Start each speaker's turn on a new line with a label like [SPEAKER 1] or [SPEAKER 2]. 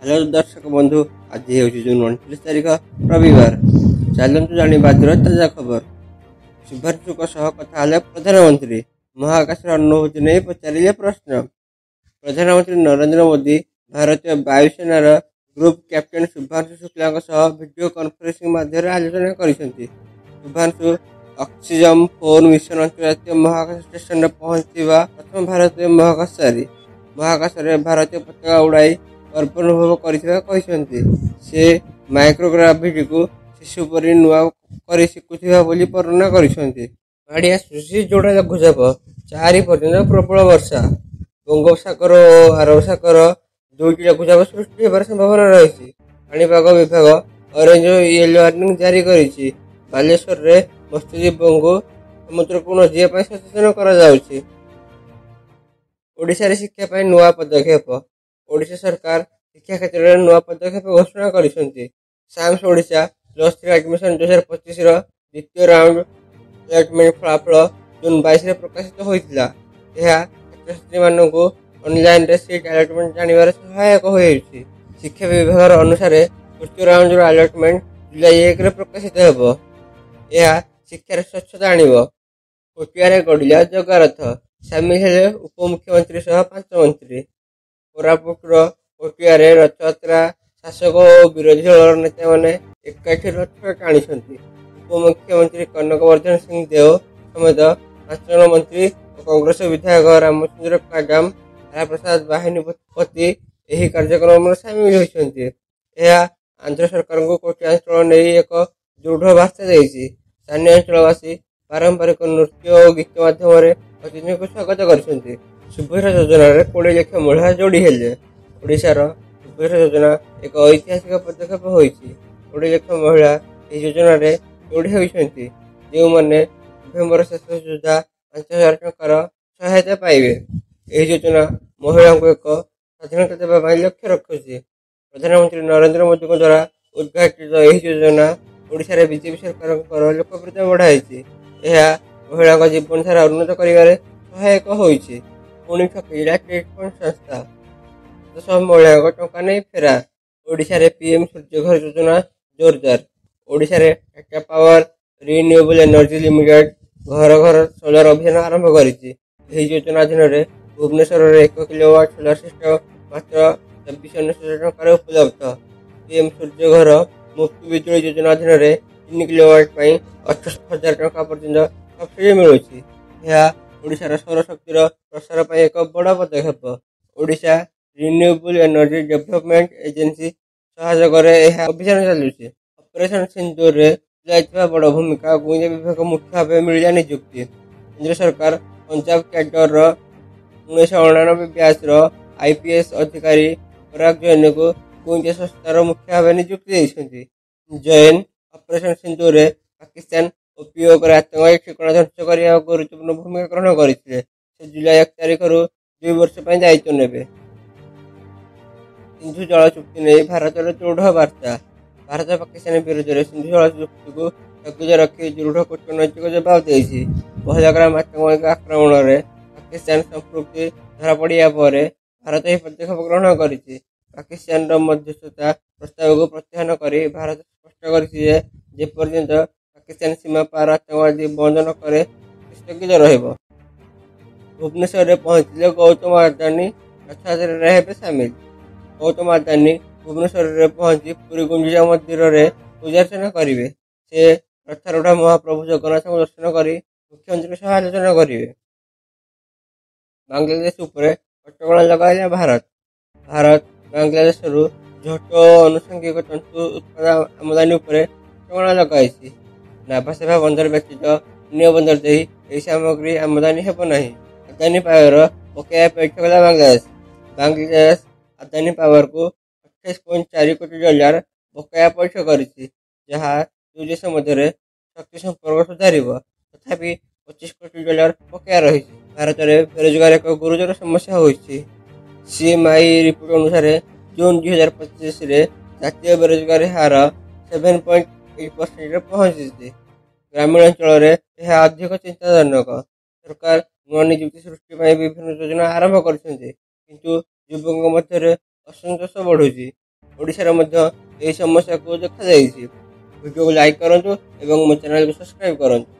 [SPEAKER 1] Hello ଦର୍ଶକ ବନ୍ଧୁ, ଆଜି ହେଉଛି ଜୁନ୍ 29 ତାରିଖ, ରବିବାର। ଚାଲନ୍ତୁ ଜାଣିବା ଆଜିର ତାଜା ଖବର। ଶୁଭାଂଶୁଙ୍କ ସହ କଥା ହେଲେ ପ୍ରଧାନମନ୍ତ୍ରୀ, ମହାକାଶର ଅନୁଭୂତି ନେଇ ପଚାରିଲେ ପ୍ରଶ୍ନ। ପ୍ରଧାନମନ୍ତ୍ରୀ ନରେନ୍ଦ୍ର ମୋଦି ଭାରତୀୟ ବାୟୁସେନାର ଗ୍ରୁପ୍ କ୍ୟାପ୍ଟେନ୍ ଶୁଭାଂଶୁ ଶୁକ୍ଲାଙ୍କ ସହ ଭିଡିଓ କନଫରେନ୍ସିଂ ମାଧ୍ୟମରେ ଆଲୋଚନା କରିଛନ୍ତି। ଶୁଭାଂଶୁ ଅକ୍ସିଜମ୍ 4 ମିଶନ ଅନ୍ତର୍ଜାତୀୟ ମହାକାଶ ଷ୍ଟେସନରେ ପହଞ୍ଚିଥିବା ପ୍ରଥମ ଭାରତୀୟ ମହାକାଶଚାରୀ। ମହାକାଶରେ ଭାରତୀୟ ପତାକା ଉଡ଼ାଇ ଗର୍ବ ଅନୁଭବ କରିଥିବା କହିଛନ୍ତି। ସେ ମାଇକ୍ରୋଗ୍ରାଭିଟିକୁ ଶିଶୁ ପରି ନୂଆ କରି ଶିଖୁଥିବା ବୋଲି ବର୍ଣ୍ଣନା କରିଛନ୍ତି। ମାଡ଼ି ଆସୁଛି ଯୋଡ଼ା ଲଘୁଚାପ, 4 ପର୍ଯ୍ୟନ୍ତ ପ୍ରବଳ ବର୍ଷା। ବଙ୍ଗୋପସାଗର ଓ ଆରବ ସାଗର ଦୁଇଟି ଲଘୁଚାପ ସୃଷ୍ଟି ହେବାର ସମ୍ଭାବନା ରହିଛି। ପାଣିପାଗ ବିଭାଗ ଅରେଞ୍ଜ ଓ ୟେଲୋ ୱାର୍ଣ୍ଣିଂ ଜାରି କରିଛି। ବାଲେଶ୍ୱରରେ ମତ୍ସ୍ୟଜୀବୀଙ୍କୁ ସମୁଦ୍ରକୁ ନ ଯିବା ପାଇଁ ସଚେତନ କରାଯାଉଛି। ଓଡ଼ିଶାରେ ଶିକ୍ଷା ପାଇଁ ନୂଆ ପଦକ୍ଷେପ। ଓଡ଼ିଶା ସରକାର ଶିକ୍ଷା କ୍ଷେତ୍ରରେ ନୂଆ ପଦକ୍ଷେପ ଘୋଷଣା କରିଛନ୍ତି। ସାମ୍ସ ଓଡ଼ିଶା +3 ଆଡମିସନ 2025ର ଦ୍ୱିତୀୟ ରାଉଣ୍ଡ ଆଲଟମେଣ୍ଟ ଫଳାଫଳ ଜୁନ୍ 22ରେ ପ୍ରକାଶିତ ହୋଇଥିଲା। ଏହା ଛାତ୍ରଛାତ୍ରୀମାନଙ୍କୁ ଅନଲାଇନରେ ସିଟ୍ ଆଲଟମେଣ୍ଟ ଜାଣିବାରେ ସହାୟକ ହୋଇଛି। ଶିକ୍ଷା ବିଭାଗର ଅନୁସାରେ ତୃତୀୟ ରାଉଣ୍ଡର ଆଲଟମେଣ୍ଟ ଜୁଲାଇ 1ରେ ପ୍ରକାଶିତ ହେବ। ଏହା ଶିକ୍ଷାରେ ସ୍ୱଚ୍ଛତା ଆଣିବ। କୋଟିଆରେ ଗଡ଼ିଲା ଜଗାରଥ, ସାମିଲ ହେଲେ ଉପମୁଖ୍ୟମନ୍ତ୍ରୀ ସହ 5 ମନ୍ତ୍ରୀ। କୋରାପୁଟର କୋଟିଆରେ ରଥଯାତ୍ରା, ଶାସକ ଓ ବିରୋଧୀ ଦଳର ନେତାମାନେ ଏକାଠି ରଥ ଟାଣିଛନ୍ତି। ଉପମୁଖ୍ୟମନ୍ତ୍ରୀ କନକ ବର୍ଦ୍ଧନ ସିଂ ଦେଓ ସମେତ 5 ଜଣ ମନ୍ତ୍ରୀ ଓ କଂଗ୍ରେସ ବିଧାୟକ ରାମଚନ୍ଦ୍ର କାଡାମ, ହରପ୍ରସାଦ ବାହିନୀପତି ଏହି କାର୍ଯ୍ୟକ୍ରମରେ ସାମିଲ ହୋଇଛନ୍ତି। ଏହା ଆନ୍ଧ୍ର ସରକାରଙ୍କୁ କୋଟିଆ ଅଞ୍ଚଳ ନେଇ ଏକ ଦୃଢ଼ ବାର୍ତ୍ତା ଦେଇଛି। ସ୍ଥାନୀୟ ଅଞ୍ଚଳବାସୀ ପାରମ୍ପରିକ ନୃତ୍ୟ ଓ ଗୀତ ମାଧ୍ୟମରେ ଅତିଥିଙ୍କୁ ସ୍ୱାଗତ କରିଛନ୍ତି। ସୁଭଦ୍ରା ଯୋଜନାରେ 20 ଲକ୍ଷ ମହିଳା ଯୋଡ଼ି ହେଲେ। ଓଡ଼ିଶାର ସୁଭଦ୍ରା ଯୋଜନା ଏକ ଐତିହାସିକ ପଦକ୍ଷେପ ହୋଇଛି। 20 ଲକ୍ଷ ମହିଳା ଏହି ଯୋଜନାରେ ଯୋଡ଼ି ହୋଇଛନ୍ତି, ଯେଉଁମାନେ ନଭେମ୍ବର ଶେଷ ସୁଦ୍ଧା 5,000 ଟଙ୍କାର ସହାୟତା ପାଇବେ। ଏହି ଯୋଜନା ମହିଳାଙ୍କୁ ଏକ ସ୍ୱାଧୀନତା ଦେବା ପାଇଁ ଲକ୍ଷ୍ୟ ରଖୁଛି। ପ୍ରଧାନମନ୍ତ୍ରୀ ନରେନ୍ଦ୍ର ମୋଦିଙ୍କ ଦ୍ୱାରା ଉଦ୍ଘାଟିତ ଏହି ଯୋଜନା ଓଡ଼ିଶାରେ ବିଜେପି ସରକାରଙ୍କର ଲୋକପ୍ରିୟତା ବଢ଼ାଇଛି। ଏହା ମହିଳାଙ୍କ ଜୀବନଧାରା ଉନ୍ନତ କରିବାରେ ସହାୟକ ହୋଇଛି। ପୁଣି ଠକିଲା ଚିଟଫଣ୍ଡ ସଂସ୍ଥା, 700 ମହିଳାଙ୍କ ଟଙ୍କା ନେଇ ଫେରାର। ଓଡ଼ିଶାରେ ପିଏମ୍ ସୂର୍ଯ୍ୟଘର ଯୋଜନା ଜୋରଦାର। ଓଡ଼ିଶାରେ Tata Power Renewable Energy Limited ଘର ଘର ସୋଲାର ଅଭିଯାନ ଆରମ୍ଭ କରିଛି। ଏହି ଯୋଜନା ଅଧୀନରେ ଭୁବନେଶ୍ୱରରେ 1 କିଲୋୱାଟ୍ ସୋଲାର ସିଷ୍ଟମ ମାତ୍ର 2,499 ଟଙ୍କାରେ ଉପଲବ୍ଧ। ପିଏମ୍ ସୂର୍ଯ୍ୟଘର ମୁଫ୍ତ ବିଜୁଳି ଯୋଜନା ଅଧୀନରେ 3 କିଲୋୱାଟ୍ ପାଇଁ 68,000 ଟଙ୍କା ପର୍ଯ୍ୟନ୍ତ ସବସିଡି ମିଳୁଛି। ଏହା ଓଡ଼ିଶାର ସୌରଶକ୍ତିର ପ୍ରସାର ପାଇଁ ଏକ ବଡ଼ ପଦକ୍ଷେପ। Odisha renewable energy development agency ସହଯୋଗରେ ଏହା ଅଭିଯାନ ଚାଲୁଛି। ଅପରେସନ ସିନ୍ଦୁରରେ ତୁଲାଇଥିବା ବଡ଼ ଭୂମିକା ଗୁଇନ୍ଦା ବିଭାଗ ମୁଖ୍ୟ ଭାବେ ମିଳିଲା ନିଯୁକ୍ତି। କେନ୍ଦ୍ର ସରକାର ପଞ୍ଜାବ କ୍ୟାଡରର 1989 ବ୍ୟାଚ୍ର ଆଇପିଏସ୍ ଅଧିକାରୀ ପରାଗ ଜୈନଙ୍କୁ ଗୁଇନ୍ଦା ସଂସ୍ଥାର ମୁଖ୍ୟ ଭାବେ ନିଯୁକ୍ତି ଦେଇଛନ୍ତି। ଜୈନ ଅପରେସନ ସିନ୍ଦୁରରେ ପାକିସ୍ତାନ ଓ ପିଓକେରେ ଆତଙ୍କବାଦୀ ଠିକଣା ଧ୍ୱଂସ କରିବାକୁ ଗୁରୁତ୍ୱପୂର୍ଣ୍ଣ ଭୂମିକା ଗ୍ରହଣ କରିଥିଲେ। ସେ ଜୁଲାଇ 1 ତାରିଖରୁ 2 ବର୍ଷ ପାଇଁ ଦାୟିତ୍ୱ ନେବେ। ସିନ୍ଧୁ ଜଳ ଚୁକ୍ତି ନେଇ ଭାରତର ଦୃଢ଼ ବାର୍ତ୍ତା। ଭାରତ ପାକିସ୍ତାନ ବିରୋଧରେ ସିନ୍ଧୁ ଜଳ ଚୁକ୍ତିକୁ ସ୍ଥଗିତ ରଖି ଦୃଢ଼ କୂଟନୈତିକ ଜବାବ ଦେଇଛି। ପହଲଗାମ ଆତଙ୍କବାଦୀ ଆକ୍ରମଣରେ ପାକିସ୍ତାନ ସମ୍ପୃକ୍ତି ଧରାପଡ଼ିବା ପରେ ଭାରତ ଏହି ପଦକ୍ଷେପ ଗ୍ରହଣ କରିଛି। ପାକିସ୍ତାନର ମଧ୍ୟସ୍ଥତା ପ୍ରସ୍ତାବକୁ ପ୍ରତ୍ୟାଖ୍ୟାନ କରି ଭାରତ ସ୍ପଷ୍ଟ କରିଛି ଯେ ଯେପର୍ଯ୍ୟନ୍ତ ପାକିସ୍ତାନ ସୀମା ପାର ଆତଙ୍କବାଦୀ ବନ୍ଦ ନ କରେ, ସ୍ଥଗିତ ରହିବ। ଭୁବନେଶ୍ୱରରେ ପହଞ୍ଚିଲେ ଗୌତମ ଆଦାନୀ, ରଥଯାତ୍ରାରେ ହେବେ ସାମିଲ। ଗୌତମ ଆଦାନୀ ଭୁବନେଶ୍ୱରରେ ପହଞ୍ଚି ପୁରୀ ଗୁଣ୍ଡିଚା ମନ୍ଦିରରେ ପୂଜାର୍ଚ୍ଚନା କରିବେ। ସେ ରଥାରୂଢ଼ ମହାପ୍ରଭୁ ଜଗନ୍ନାଥଙ୍କୁ ଦର୍ଶନ କରି ମୁଖ୍ୟମନ୍ତ୍ରୀଙ୍କ ସହ ଆଲୋଚନା କରିବେ। ବାଂଲାଦେଶ ଉପରେ କଟକଣା ଲଗାଇଲା ଭାରତ। ଭାରତ ବାଂଲାଦେଶରୁ ଝୋଟ ଓ ଆନୁଷଙ୍ଗିକ ତନ୍ତୁ ଉତ୍ପାଦ ଆମଦାନୀ ଉପରେ କଟକଣା ଲଗାଇଛି। ନାଭାସେଭା ବନ୍ଦର ବ୍ୟତୀତ ଅନ୍ୟ ବନ୍ଦର ଦେଇ ଏହି ସାମଗ୍ରୀ ଆମଦାନୀ ହେବ ନାହିଁ। ଆଦାନୀ ପାୱାର ବକେୟା ପୈଠ କଲା ବାଂଲାଦେଶ। ବାଂଲାଦେଶ ଆଦାନୀ ପାୱାରକୁ 28.4 କୋଟି ଡଲାର ବକେୟା ପୈଠ କରିଛି, ଯାହା ଦୁଇ ଦେଶ ମଧ୍ୟରେ ଶକ୍ତି ସମ୍ପର୍କ ସୁଧାରିବ। ତଥାପି 25 କୋଟି ଡଲାର ବକେୟା ରହିଛି। ଭାରତରେ ବେରୋଜଗାର ଏକ ଗୁରୁତର ସମସ୍ୟା ହୋଇଛି। ସିଏମ୍ଆଇ ରିପୋର୍ଟ ଅନୁସାରେ ଜୁନ୍ 2025ରେ ଜାତୀୟ ବେରୋଜଗାରୀ ହାର 7.8%ରେ ପହଞ୍ଚିଛି। ଗ୍ରାମୀଣ ଅଞ୍ଚଳରେ ଏହା ଅଧିକ ଚିନ୍ତାଜନକ। ସରକାର ନୂଆ ନିଯୁକ୍ତି ସୃଷ୍ଟି ପାଇଁ ବିଭିନ୍ନ ଯୋଜନା ଆରମ୍ଭ କରିଛନ୍ତି, କିନ୍ତୁ ଯୁବକଙ୍କ ମଧ୍ୟରେ ଅସନ୍ତୋଷ ବଢ଼ୁଛି। ଓଡ଼ିଶାରେ ମଧ୍ୟ ଏହି ସମସ୍ୟାକୁ ଦେଖାଯାଇଛି। ଭିଡ଼ିଓକୁ ଲାଇକ୍ କରନ୍ତୁ ଏବଂ ମୋ ଚ୍ୟାନେଲକୁ ସବସ୍କ୍ରାଇବ୍ କରନ୍ତୁ।